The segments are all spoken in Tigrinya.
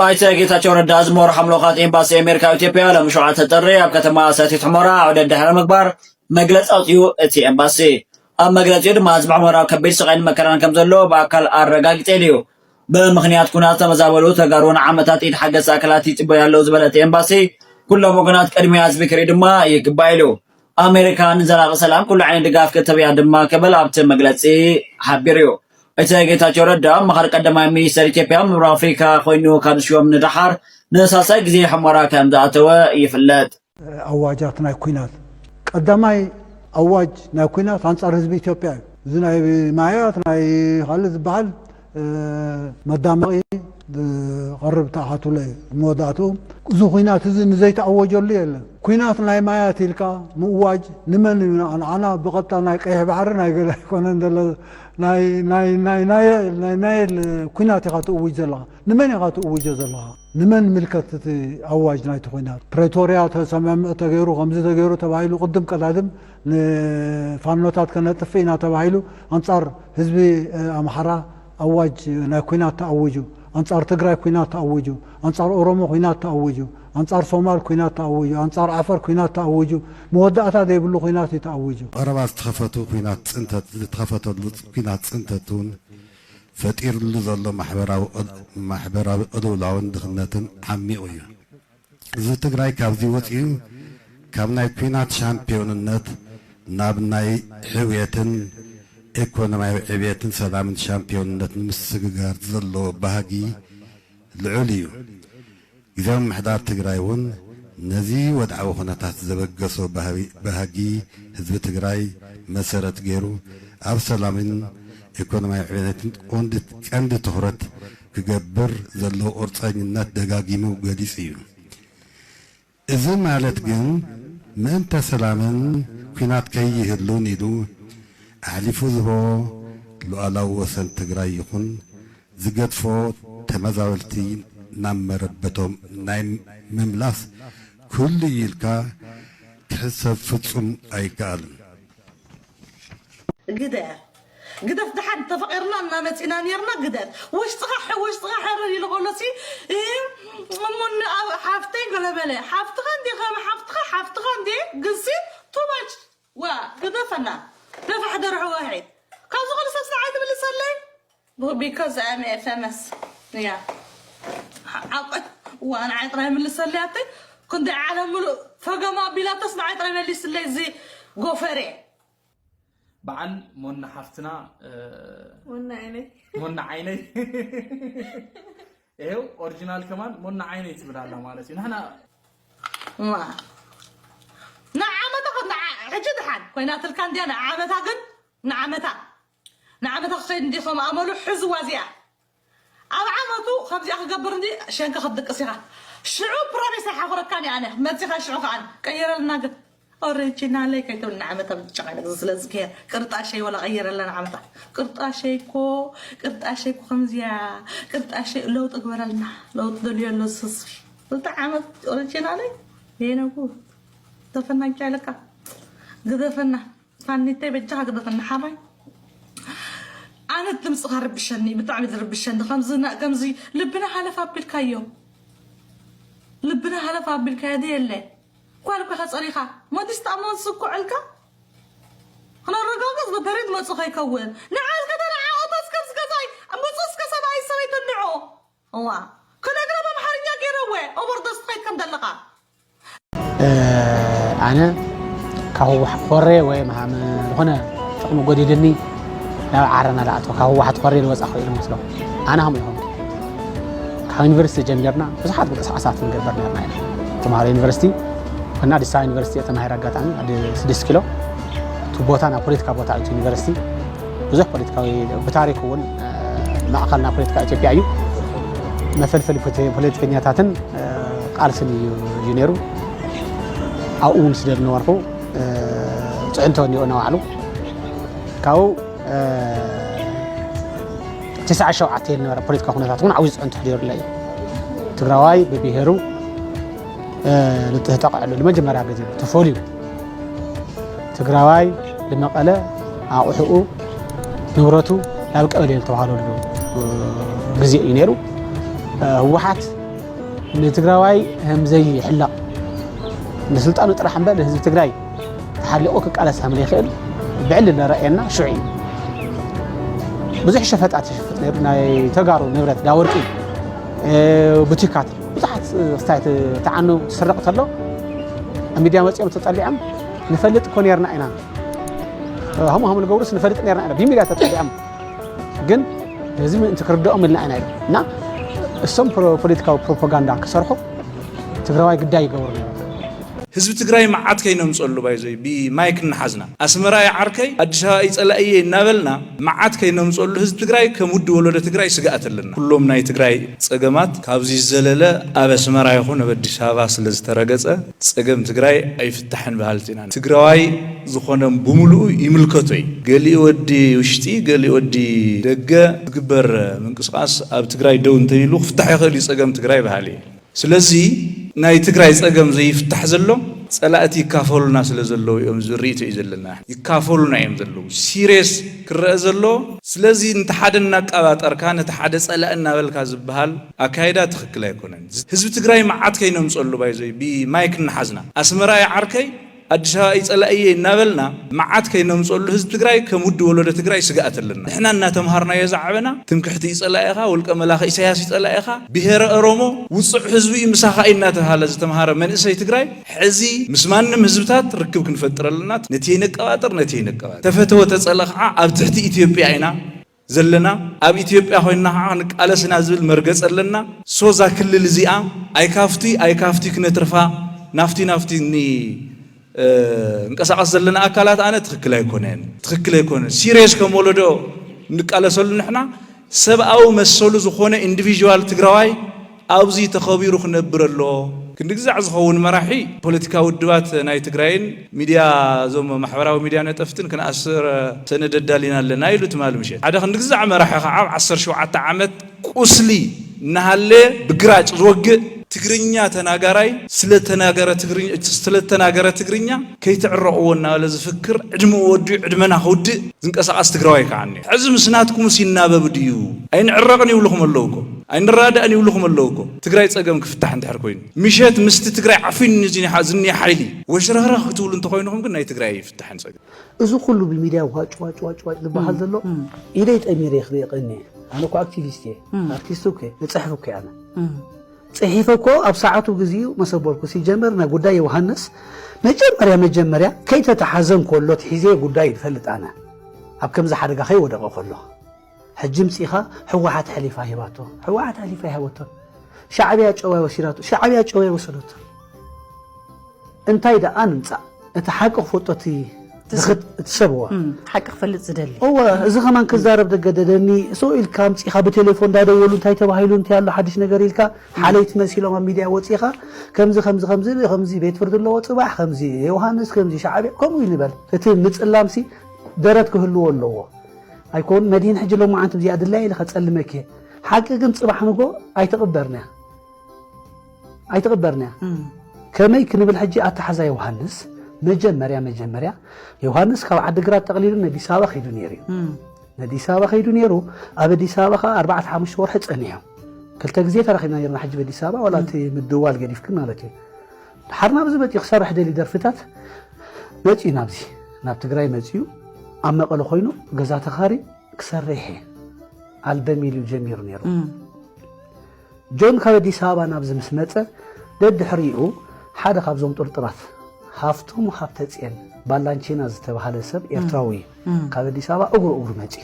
ኣይተ ጌታቸው ረዳ ዝመርሖም ልኡኻት ኤምባሲ ኣሜሪካ ኣብ ኢትዮጵያ ሎሚ ሸውዓተ ጥሪ ኣብ ከተማ ሰቲት ሑመራ ዑደት ድሕሪ ምግባር መግለፂ ኣውፂኡ። እቲ ኤምባሲ ኣብ መግለፂኡ ድማ ህዝቢ ሑመራ ኣብ ከቢድ ስቓይን መከራን ከም ዘሎ ብኣካል ኣረጋጊፀ ኢሉ እዩ። ብምኽንያት ኩናት ዝተመዛበሉ ተጋሩ ንዓመታት ኢድ ሓገዝ ኣካላት ይፅበዩ ኣለዉ ዝበለ እቲ ኤምባሲ፣ ኩሎም ወገናት ቅድሚያ ህዝቢ ክርኢ ድማ ይግባእ ኢሉ። ኣሜሪካ ንዘላቒ ሰላም ኩሉ ዓይነት ድጋፍ ክትህብ እያ ድማ ክብል ኣብቲ መግለፂ ሓቢሩ እዩ። ኣይተ ጌታቸው ረዳ ኣማኻሪ ቀዳማይ ሚኒስተር ኢትዮጵያ ምብራቕ ኣፍሪካ ኮይኑ ካብ ዝሽወም ንደሓር ንሳልሳይ ግዜ ሑመራ ከም ዝኣተወ ይፍለጥ። ኣዋጃት ናይ ኲናት። ቀዳማይ ኣዋጅ ናይ ኲናት ኣንጻር ህዝቢ ኢትዮጵያ እዩ። እዚ ናይ ማያት፣ ናይ ካልእ ዝበሃል፣ እ፣ መዳመቒ ዝቐርብ ተኣኻትሎ እዩ። መወዳእትኡ እዚ ኲናት እዚ ንዘይተኣወጀሉ የለን። ኲናት ናይ ማያት ኢልካ ምእዋጅ ንመን እዩ? ንዓ-፣ ንዓና ብቐጥታ ናይ ቀይሕ ባሕሪ ናይ ገለ ኣይኮነን ዘሎ። ናይ፣ ናይ፣ ናይ፣ ናይ፣ ናይ ናይል ኲናት ኢኻ ትእውጅ ዘለኻ። ንመን ኢኻ ትእውጆ ዘለኻ? ንመን ምልከት እቲ ኣዋጅ ናይቲ ኲናት? ፕሬቶርያ ተሰማምዕ ተገይሩ፣ ከምዚ ተገይሩ ተባሂሉ፣ ቅድም ቀዳድም ንፋኖታት ከነጥፍእ ኢና ተባሂሉ፣ ኣንጻር ህዝቢ፣ እ፣ ኣምሓራ ኣዋጅ ናይ ኲናት ተኣዊጁ፣ ኣንጻር ትግራይ ኲናት ተኣዊጁ፣ ኣንጻር ኦሮሞ ኲናት ተኣዊጁ፣ ኣንጻር ሶማል ኲናት ተኣዊጁ፣ ኣንጻር ዓፈር ኲናት ተኣዊጁ፣ መወዳእታ ዘይብሉ ኲናት እዩ ተኣዊጁ። ቀረባ ዝተኸፈቱ ኲናት ጽንተት፣ ዝተኸፈተሉ ኲናት ጽንተት እውን ፈጢርሉ ዘሎ ማሕበራዊ ቅል-፣ ማሕበራዊ ቅልውላውን ድኽነትን ዓሚቑ እዩ። ህዝቢ ትግራይ ካብዚ ወፂኡ ካብ ናይ ኲናት ሻምፒዮንነት ናብ ናይ ሕውየትን ኢኮኖሚያዊ ዕብየትን ሰላምን ሻምፒዮንነት ንምስግጋር ዘለዎ ባህጊ ልዑል እዩ። ግዝያዊ ምምሕዳር ትግራይ እውን ነዚ ወድዓዊ ኩነታት ዘበገሶ ባህቢ-፣ ባህጊ ህዝቢ ትግራይ መሰረት ገይሩ ኣብ ሰላምን ኢኮኖሚያዊ ዕብየትን ቀንዲ፣ ቀንዲ ትኹረት ክገብር ዘለዎ ቁርፀኝነት ደጋጊሙ ገሊጹ እዩ። እዚ ማለት ግን ምእንተ ሰላምን ኲናት ከይህሉን ኢሉ ኣሕሊፉ ዝህቦ ሉዓላዊ ወሰን ትግራይ ይኹን ዝገድፎ ተመዛበልቲ ናብ መረበቶም ናይ ምምላስ ክህሉ እዩ ኢልካ ክሕሰብ ፍጹም ኣይከኣልን። ግደፍ፣ ግደፍ፣ ደሓን ተፈቒርና እና መፂና ነርና። ግደፍ፣ ውሽጥኻ ሐ-፣ ውሽጥኻ ሕርር ኢሉ ከሎ ሲ፣ እ፣ እሞ ን-፣ ኣብ ሓፍተይ ገለ በለ። ሓፍትኻ እንዲ ከም ሓፍትኻ፣ ሓፍትኻ እንዲ ግንሲ ቱማች። ዋ፣ ግደፈና። ነፋሕ ደርዑ ዋሂድ። ካብዚ ኸሉ ሰብ ንዓይ ትምልሰለይ? ብ-፣ because I'm famous። ያ። ዓቆ-፣ ዋ፣ ንዓይ ጥራይ ምልሰለይ ኣተይ። ክንደይ ዓለም ምሉእ ፈገማ ቢላተስ ንዓይ ጥራይ መሊስለይ እዚ ጎፈሬ። በዓል ሞና ሓፍትና፣ እ፣ ሞና ዓይነይ። ሞና ዓይነይ። ይሄው ኦሪጂናል ከማን ሞና ዓይነይ ትብል ኣላ ማለት እዩ። ንሕና ዋ። ንዓመታ ከ-፣ ንዓ-፣ ሕጂ ድሓን ኮይናትልካ እንድያ፣ ንዓመታ ግን፣ ንዓመታ፣ ንዓመታ ክኸይድ እንዲ ከም ኣመሉ ሕዝዋ እዚኣ። ኣብ ዓመቱ ከምዚኣ ክገብር እንዲ ሸንካ ክትድቅስ ኢኻ። ሽዑ ፕሮሚስ ኣይሓፍረካን እየ ኣነ። መጺኻ ሽዑ ከኣ ቀይረልና ግን። ኦሪጂናለይ ከይትብል ንዓመታ ብጫ ዓይነት ስለ ዝገይር። ቅርጣሸይ ወላ ቀይረላ ንዓመታ። ቅርጣሸይ እኮ፣ ቅርጣሸይ እኮ ከምዚያ። ቅርጣሸይ ለውጢ ግበረልና። ለውጢ ደልዮ ኣሎ ዝስስር። ክልተ ዓመት ኦሪጂናለይ የነጉ። ግደፈና እንጂ ኣይለካ። ግደፈና። ፋኒተይ በጃኻ ግደፈና ሓባይ። ኣነ ድምፅኻ ርብሸኒ፣ ብጣዕሚ ዝርብሸኒ። ከምዚ ና-፣ ከምዚ ልብና ሃለፍ ኣቢልካዮ። ልብና ሃለፍ ኣቢልካዮ ድየለ? ጓል እኮ ኢኻ ጸሪኻ። መዲስ ተኣምኖ ዝስኩዐልካ? ክነረጋግጽ ብደሪት መጹ ከይከውን። ንዓ እስከ ተረዓወቶ እስከ ምስ ገዛይ፣ ምጹ እስከ ሰብኣይ ሰበይትን ንዑ። እዋ፣ ክነግረ ብኣምሓርኛ ገይረወ፣ ኦቨርዶስ ትኸይድ ከም ዘለኻ። እ፣ ኣነ ካብ ህወሓት ኮሬ ወይ መሃም ዝኾነ ጥቕሚ ጎዲልኒ ናብ ዓረና ዝኣተው፣ ካብ ህወሓት ኮሬ ዝወፃ ክኢሉ መስሎ። ኣነ ከምኡ ይኸውን። ካብ ዩኒቨርሲቲ ጀሚርና ብዙሓት ምንቅስቃሳት ንገብር ነርና ኢና። ተምሃሮ ዩኒቨርሲቲ እና ኣዲስ ኣበባ ዩኒቨርሲቲ እየ ተማሂረ። ኣጋጣሚ ኣዲ ስድስት ኪሎ እቲ ቦታ ናብ ፖለቲካ ቦታ እዩ፣ እቲ ዩኒቨርሲቲ። ብዙሕ ፖለቲካዊ፣ ብታሪክ እውን፣ እ፣ ማእኸል ናብ ፖለቲካ ኢትዮጵያ እዩ። መፈልፈሊ ፖለቲ-፣ ፖለቲከኛታትን፣ እ፣ ቃልስን እዩ፣ እዩ ነይሩ። ኣብኡ እውን ስደድ ነበርኩ። እ፣ ፅዕንቶ እኒኦ እናባዕሉ ካብኡ፣ እ፣ ትስዓ ሸውዓተ ዝነበረ ፖለቲካ ኩነታት እውን ዓብዪ ፅዕንቶ ኣሕዲሩለይ እዩ። ትግራዋይ ብብሄሩ፣ እ፣ ዝተጠቕዐሉ ንመጀመርያ ግዜ ተፈልዩ። ትግራዋይ ንመቐለ ኣቑሑኡ ንብረቱ ናብ ቀበሌ ዝተባህለሉ፣ እ፣ ግዜ እዩ ነይሩ። እ፣ ህወሓት ንትግራዋይ ከም ዘይሕለቕ፣ ንስልጣኑ ጥራሕ እምበር ንህዝቢ ትግራይ ተሓሊቑ ክቃለስ ከም ዘይኽእል ብዕሊ ዝረኣየና ሽዑ እዩ። ብዙሕ ሸፈጣት ይሸፍጥ ነይሩ። ናይ ተጋሩ ንብረት፣ ዳ ወርቂ፣ እ፣ ቡቲካት፣ ብዙሓት ክስታያት ተዓኑ ትስረቕ ተሎ ኣብ ሚድያ መፂኦም ተጠሊዖም ንፈልጥ እኮ ነርና ኢና፣ ሃሙ ሃሙ ንገብሩስ ንፈልጥ ነርና ኢና ብሚድያ ተጠሊዖም። ግን ህዝቢ ምእንቲ ክርድኦም ኢልና ኢና ኢሎም እና እሶም ፖለቲካዊ ፕሮፓጋንዳ ክሰርሑ ትግራዋይ ግዳይ ይገብሩ ነይሩ። ህዝቢ ትግራይ መዓት ከይነምፀሉ ባይዘይ ብማይክ እናሓዝና ኣስመራ እዩ ዓርከይ ኣዲስ ኣበባ እዩ ፀላእየ እናበልና መዓት ከይነምፀሉ ህዝቢ ትግራይ ከም ውዲ ወለዶ ትግራይ ስግኣት ኣለና። ኩሎም ናይ ትግራይ ፀገማት ካብዚ ዘለለ ኣብ ኣስመራ ይኹን ኣብ ኣዲስ ኣበባ ስለ ዝተረገፀ ፀገም ትግራይ ኣይፍታሕን በሃልቲ ኢና። ትግራዋይ ዝኾነ ብምሉኡ ይምልከቶ እዩ። ገሊኡ ወዲ ውሽጢ ገሊኡ ወዲ ደገ ዝግበር ምንቅስቃስ ኣብ ትግራይ ደው እንተይሉ ክፍታሕ ይኽእል እዩ ፀገም ትግራይ በሃሊ እየ። ስለዚ ናይ ትግራይ ፀገም ዘይፍታሕ ዘሎ ፀላእቲ ይካፈሉና ስለ ዘለዉ እዮም ዝብል ርእይቶ እዩ ዘለና። ይካፈሉና እዮም ዘለዉ። ሲሪየስ ክረአ ዘለዎ። ስለዚ ነቲ ሓደ እናቀባጠርካ ነቲ ሓደ ፀላኢ እናበልካ ዝበሃል ኣካይዳ ትኽክል ኣይኮነን። ህዝቢ ትግራይ መዓት ከይነምፀሉ ባይዘይ ብማይክ እናሓዝና ኣስመራ እዩ ዓርከይ ኣዲስ ኣበባ እዩ ፀላእየ እናበልና መዓት ከይነምፀሉ ህዝቢ ትግራይ ከም ውዲ ወለዶ ትግራይ ስግኣት ኣለና። ንሕና እናተምሃርናዮ ዝዓበና ትምክሕቲ እዩ ፀላኢኻ፣ ውልቀ መላኺ ኢሳያስ እዩ ፀላኢኻ፣ ብሄረ ኦሮሞ ውፁዕ ህዝቢ እዩ ምሳኻ እዩ እናተብሃለ ዝተምሃረ መንእሰይ ትግራይ ሕዚ ምስ ማንም ህዝብታት ርክብ ክንፈጥር ኣለና። ነቲ ነቀባጥር ነቲ ነቀባጥር ተፈተወ ተፀለ ከዓ ኣብ ትሕቲ ኢትዮጵያ ኢና ዘለና። ኣብ ኢትዮጵያ ኮይንና ከዓ ክንቃለስ ኢና ዝብል መርገፂ ኣለና። ሶ እዛ ክልል እዚኣ ኣይካፍቲ ኣይካፍቲ ክነትርፋ ናፍቲ ናፍቲ ኒ እንቀሳቐስ ዘለና ኣካላት ኣነ ትኽክል ኣይኮነን ትኽክል ኣይኮነን። ሲሪየስ ከም ወለዶ ንቃለሰሉ ንሕና ሰብኣዊ መሰሉ ዝኾነ ኢንዲቪዥዋል ትግራዋይ ኣብዚ ተኸቢሩ ክነብር ኣሎ። ክንዲ ግዛዕ ዝኸውን መራሒ ፖለቲካዊ ውድባት ናይ ትግራይን ሚድያ እዞም ማሕበራዊ ሚድያ ነጠፍትን ክንኣስር ሰነድ ኣዳሊና ኣለና ኢሉ ትማሊ ምሸት ሓደ ክንዲ ግዛዕ መራሒ ከዓ ኣብ ዓሰርተ ሸውዓተ ዓመት ቁስሊ እናሃለ ብግራጭ ዝወግእ ትግርኛ ተናጋራይ ስለተናገረ ትግርኛ ስለተናገረ ትግርኛ ከይትዕረቕዎ እናበለ ዝፍክር ዕድመ ወዲኡ ዕድመና ክውድእ ዝንቀሳቐስ ትግራዋይ ከዓ እኒኦ። ሕዚ ምስ ናትኩምስ ይናበብ ድዩ? ኣይንዕረቕን ይብልኹም ኣለዉ እኮ ኣይንረዳዳእን ይብልኹም ኣለዉ እኮ። ትግራይ ፀገም ክፍታሕ እንድሕር ኮይኑ ምሸት ምስቲ ትግራይ ዓፊኑ ዝኒ- ዝኒሀ ሓይሊ ወሽረኽረኽ ክትብሉ እንተኾይንኹም ግን ናይ ትግራይ ኣይፍታሕን ፀገም። እዚ ኩሉ ብሚድያ ዋጭ ዋጭ ዋጭ ዋጭ ዝበሃል ዘሎ ኢደይ ጠሚረ ክሪኦ ቀንየ። ኣነ እኮ ኣክቲቪስት እየ፣ ኣርቲስት እኮ እየ፣ እፅሕፍ እኮ እየ ኣነ። ፅሒፈ እኮ ኣብ ሰዓቱ ግዚኡ መሰበርኩ። ሲጀመር ናይ ጉዳይ ዮሃንስ መጀመርያ መጀመርያ ከይተተሓዘ እንኮሎ ትሒዘዮ ጉዳይ እዩ ዝፈልጥ ኣነ። ኣብ ከምዚ ሓደጋ ከይወደቐ ከሎ ሕጂ ምፂኻ ህወሓት ሕሊፋ ሂባቶ። ህወሓት ሕሊፋ ይሃበቶ። ሻዕብያ ጨዋይ ወሲዳቶ። ሻዕብያ ጨዋይ ወሰደቶ። እንታይ ደኣ ንምጻእ እቲ ሓቂ ክፈልጦ እቲ ዝኽድ እቲ ሰብ እወ እም፣ ሓቂ ክፈልጥ ዝደሊ እወ እዚ ከማን ክዛረብ ደገደደኒ። ሶ ኢልካ ኣምጺኻ ብቴሌፎን እንዳደወሉ እንታይ ተባሂሉ እንታይ ኣሎ ሓድሽ ነገር ኢልካ ሓለይቲ መሲሎም ኣብ ሚድያ ወጺኻ ከምዚ ከምዚ ከምዚ ከምዚ ቤት ፍርዲ ኣለዎ ጽባሕ ከምዚ ዮሃንስ ከምዚ ሻዕብያ ከምኡ እዩ ንበል። እቲ ምጽላምሲ ደረት ክህልዎ ኣለዎ። ኣይኮን መድህን ሕጂ ሎማዓንቲ እዚኣ ድላየ ኢለ ከጸልመኪ እየ። ሓቂ ግን ጽባሕ ንጎ ኣይትቕበርንያ። ኣይትቕበርን እያ። ከመይ ክንብል ሕጂ ኣተሓዛ ዮሃንስ መጀመርያ መጀመርያ ዮሃንስ ካብ ዓዲግራት ጠቕሊሉ ነዲስ ኣበባ ከይዱ ነይሩ እዩ። ነዲስ ኣበባ ከይዱ ነይሩ ኣብ ኣዲስ ኣበባ ከዓ ኣርባዕተ ሓሙሽተ ወርሒ ፀኒሑ። ክልተ ግዜ ተራኺብና ነርና ሕጂ በዲስ ኣበባ ዋላ እቲ ምድዋል ገዲፍክን ማለት እዩ። ድሓር ናብዚ መፂኡ ክሰርሕ ደልዩ ደርፍታት መፂኡ ናብዚ ናብ ትግራይ መፂኡ ኣብ መቐለ ኮይኑ ገዛ ተኻሪ ክሰርሕ እየ ኣልበም ኢሉ ጀሚሩ ነይሩ። ጆን ካብ ኣዲስ ኣበባ ናብዚ ምስ መጸ ደድሕሪኡ ሓደ ካብዞም ጥርጥራት ሃፍቶም ሃብተጽየን ባላንቺና ዝተባህለ ሰብ ኤርትራዊ እዩ። ካብ ኣዲስ ኣበባ እግሩ እግሩ መጺኡ።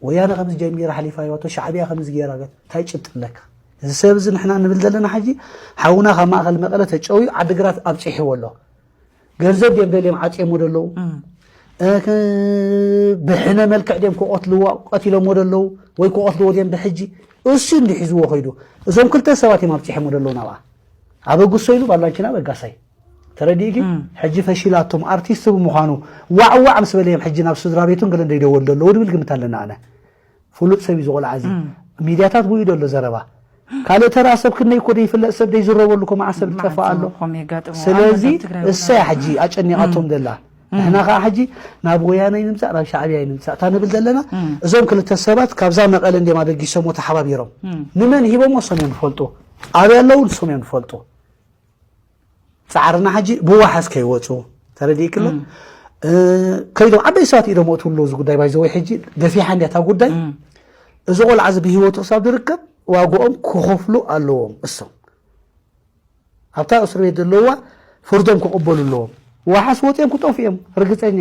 ወያነ ከምዚ ጀሚራ ሓሊፋ ህይወቶ ሻዕብያ ከምዚ ገይራ ገት እንታይ ጭብጢ ኣለካ? እዚ ሰብ እዚ ንሕና ንብል ዘለና ሕጂ ሓውና ካብ ማእኸል መቐለ ተጨውዩ ዓዲግራት ኣብፂሕዎ ኣሎ። ገንዘብ ድዮም ደልዮም ዓፅዮሞ ደለዉ ብሕነ መልክዕ ድዮም ክቐትልዎ ቀቲሎሞ ደለዉ ወይ ክቐትልዎ ድዮም ብሕጂ እሱ እንዲ ሒዝዎ ከይዱ እዞም ክልተ ሰባት እዮም ኣብፂሖሞ ደለዉ ናብኣ ኣበጉሶ ኢሉ ባላንቺና በጋሳይ ተረዲእኪ ሕጂ ፈሺላቶም ኣርቲስት ብምዃኑ ዋዕዋዕ ምስ በለዮም ሕጂ ናብ ስድራ ቤቱን ገለ እንደይደወሉ ደለዉ ድብል ግምት ኣለና ኣነ ፍሉጥ ሰብ እዩ ዝቆልዓ እዚ ሚድያታት ብኡ ደሎ ዘረባ ካልእ ተራ ሰብ ክንደይ እኮ ደይፍለጥ ሰብ ደይዝረበሉ እኮ መዓት ሰብ ዝጠፍእ ኣሎ ስለዚ እሳ እያ ሕጂ ኣጨኒቓቶም ደላ ንሕና ከዓ ሕጂ ናብ ወያነ ይንምፃእ ናብ ሻዕብያ ይንምፃእ እታ ንብል ዘለና እዞም ክልተ ሰባት ካብዛ መቐለ እንዲም ኣበጊሶሞ ተሓባቢሮም ንመን ሂቦሞ እሶም እዮም ዝፈልጡ ኣበይ ኣለዉ ንሶም እዮም ዝፈልጡ። ፃዕርና ሕጂ ብዋሓስ ከይወፁ ተረዲእክለ ከይዶም ዓበይ ሰባት ኢዶም ወእትውሉ እዚ ጉዳይ ባይዘወይ ሕጂ ገፊሓ እንዲያ እታ ጉዳይ። እዚ ቆልዓ እዚ ብህይወቱ ክሳብ ዝርከብ ዋግኦም ክኸፍሉ ኣለዎም እሶም ኣብታ እስር ቤት ዘለዋ ፍርዶም ክቕበሉ ኣለዎም። ዋሓስ ወፂኦም ክጠፉ እዮም ርግፀኛ።